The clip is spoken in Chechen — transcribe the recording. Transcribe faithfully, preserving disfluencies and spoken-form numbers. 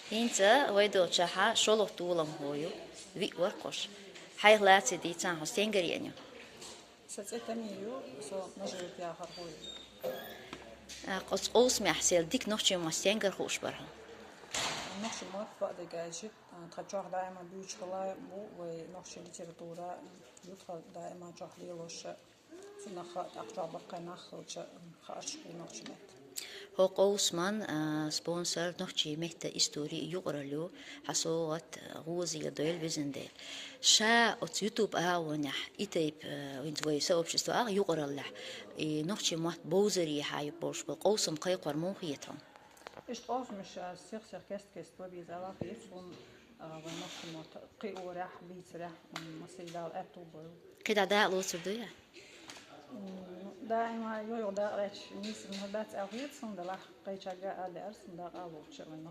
ХӀинца вай долчча хьа шолгӀа толамхо ю, виъ вар-кх уж. Хьайх лаьций дийцан хьо, стенгара еана ю? Са цӀи Тани ю, со Нажи-Юрт яхар хӀу ю. Оцу къовсамехь сел дика нохчийн мотт стенгара хууш бара хьуна? Нохчийн мотт бакъдерг аьлча, тхан чохь даима буьйцуш хилла бу вай нохчийн литература, ю тхан даима чохь лелош, цунах тӀаккха чохь баккхий нах хилча, хаарш бу нохчийн меттан. ХӀокху къовсаман спонсор нохчийн меттан историн юкъаралла ю, хьан совгӀат гӀоза а дойла, везан Дела. Ша оцу YouTube агӀонехь и тайпа, хӀинца вай сообщество агӀо юкъараллехь, и нохчийн мотт бовзаре хьа юкъа болуш болу къовсам кхайкхор муха хета хьуна? Иштта къовсамаш сих-сих, кест-кеста бан беза аьлла хета суна, вайн нохчийн мотт кхиорехь, бийцарехь, масийттаза аьтту бойла. КхидӀа дакъа лоцур дуй? Даима йо-йо дакъа лаьтташ нийса хӀума дац аьлла хета суна, делахь кхечаьрга а лаьара суна дакъа а лоцуш вайн